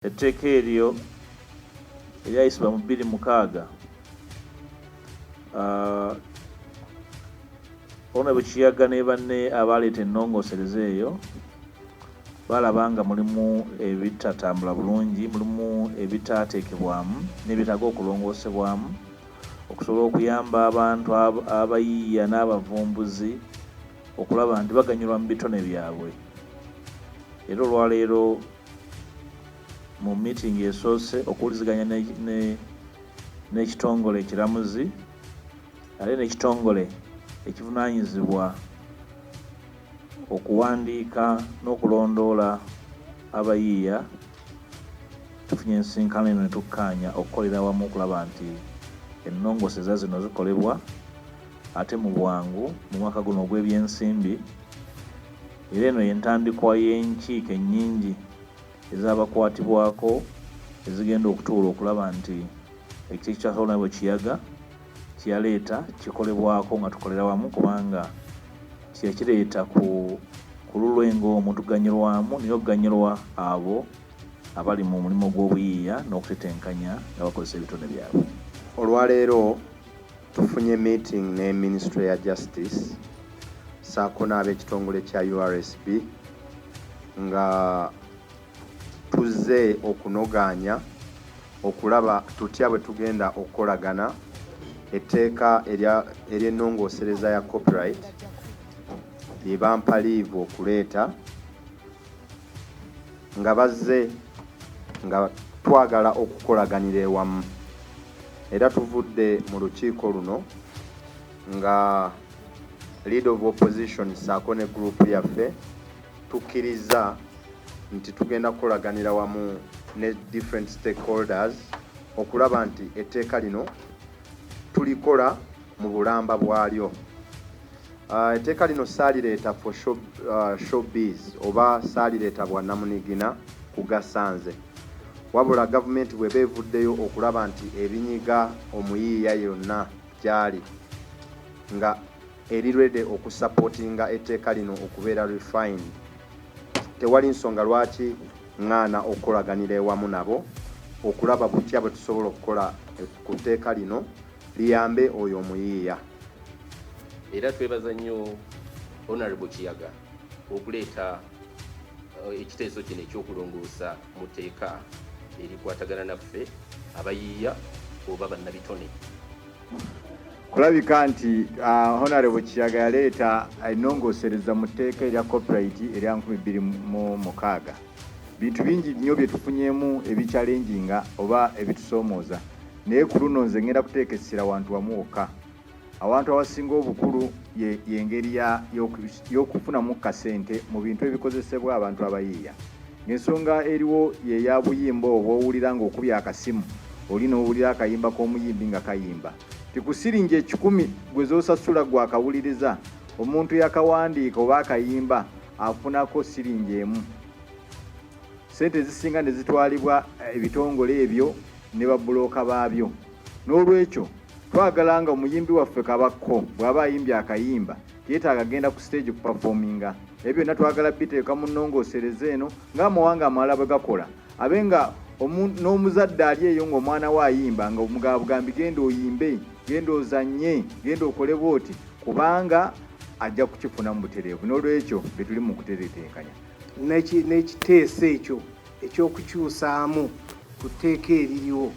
Etteeka eryo eryayisibwa mu 2006, Honorable Kiyaga ne banne abaleeta ennongoosereza eyo balaba nga mulimu ebitatambula bulungi, mulimu ebitateekebwamu n'ebyetaaga okulongoosebwamu okusobola okuyamba abantu abayiiya n'abavumbuzi okulaba nti baganyulwa mu bitone byabwe. Era olwaleero mu meeting esoose okuwuliziganya n'ekitongole ekiramuzi ate n'ekitongole ekivunaanyizibwa okuwandiika n'okulondoola abayiiya, tufunye ensinkano eno ne tukkaanya okukolera awamu okulaba nti ennongooseza zino zikolebwa ate mu bwangu mu mwaka guno ogw'ebyensimbi. Era eno y'entandikwa y'enkiiko ennyingi ez'abakwatibwako ezigenda okutuula okulaba nti ekiteeso kya Honorable Kiyaga kyeyaleeta kikolebwako nga tukolera wamu, kubanga kyeyakireeta ku lulwe ng'omuntu ganyulwamu naye okuganyulwa abo abali mu mulimu gw'obuyiiya n'okutetenkanya nga bakozesa ebitone byabwe. Olwaleero tufunye meeting ne Ministry ya Justice saako n'ab'ekitongole kya URSB nga tuzze okunogaanya okulaba tutya bwe tugenda okukolagana etteeka ery'ennongoosereza ya copyright lye bampa leave okuleeta, nga bazze nga twagala okukolaganira ewamu. Era tuvudde mu lukiiko luno nga leader of opposition saako ne group yaffe tukkiriza nti tugenda kukolaganira wamu ne different stakeholders okulaba nti etteeka lino tulikola mu bulamba bwalyo. Etteeka lino saalireeta for showbiz oba saalireeta bwannamunigina kugasanze, wabula gavumenti bw'eba evuddeyo okulaba nti ebinyiga omuyiiya yonna gy'ali nga eri ready okusupportinga etteeka lino okubeera refined, tewali nsonga lwaki ŋŋaana okukolaganira ewamu nabo okulaba butya bwe tusobola okukola ku tteeka lino liyambe oyo omuyiiya. Era twebaza nnyo Honorable Kiyaga okuleeta ekiteeso kino ekyokulongoosa mu tteeka erikwatagana naffe abayiiya oba bannabitone. Kulabika nti Honorable Kiyaga yaleeta ennongoosereza mu tteeka erya copyright erya 2006. Bintu bingi nnyo bye tufunyeemu ebichallenginga oba ebitusoomooza, naye ku luno nze ngenda kuteeka essira wantu wamu wokka. Awantu awasinga obukulu y'engeri y'okufunamu kasente mu bintu ebikozesebwa abantu abayiiya, ng'ensonga eriwo ye ya buyimba obwo owulira ng'okubya akasimu oli n'owulira akayimba k'omuyimbi nga kayimba ti ku siringi 100 gwe z'osasula gwe akawuliriza, omuntu yakawandiika oba akayimba afunako siringi 1. Sente ezisinga ne zitwalibwa ebitongole ebyo ne babulooka baabyo. N'olwekyo twagala nga omuyimbi waffe Kabakko bw'aba ayimbye akayimba, teyeetaaga genda ku stage kuperforminga. Ebyo byonna twagala biteeka mu nnongoosereza eno ng'amawanga amalala bwe gakola, abe nga n'omuzadde ali eyo ng'omwana we ayimba nga omugamba bugambi, "Genda oyimbe, genda ozannye, genda okole bw'oti," kubanga ajja kukifuna mu butereevu. N'olwekyo bye tuli mu kuteretenkanya n'ekiteeso ekyo ekyokukyusaamu ku tteeka eririwo,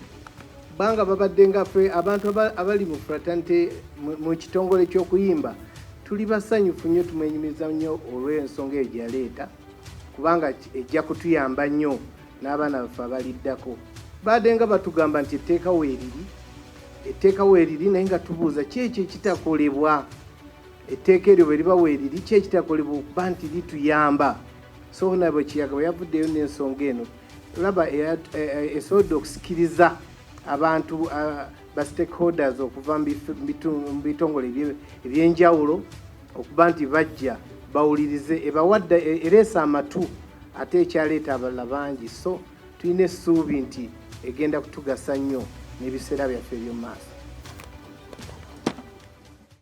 banga babadde nga ffe abantu abali mu fraternity, mu kitongole ky'okuyimba, tuli basanyufu nnyo, tumwenyumiza nnyo olw'ensonga eyo gye yaleeta, kubanga ejja kutuyamba nnyo n'abaana baffe abaliddako. Badde nga batugamba nti etteeka weeriri, etteeka weeriri, naye nga tubuuza ki ekyo ekitakolebwa. Etteeka eryo bwe liba weeriri, ki ekitakolebwa okuba nti lituyamba? So Honorable Kiyaga bwe yavuddeyo n'ensonga eno, laba esobodde okusikiriza abantu ba stakeholders okuva mu bitongole ebyenjawulo okuba nti bajja bawulirize, ebawadde ereese amatu ate ekyaleeta abalala bangi. So tulina essuubi nti egenda kutugasa nnyo n'ebiseera byaffe eby'omu maaso.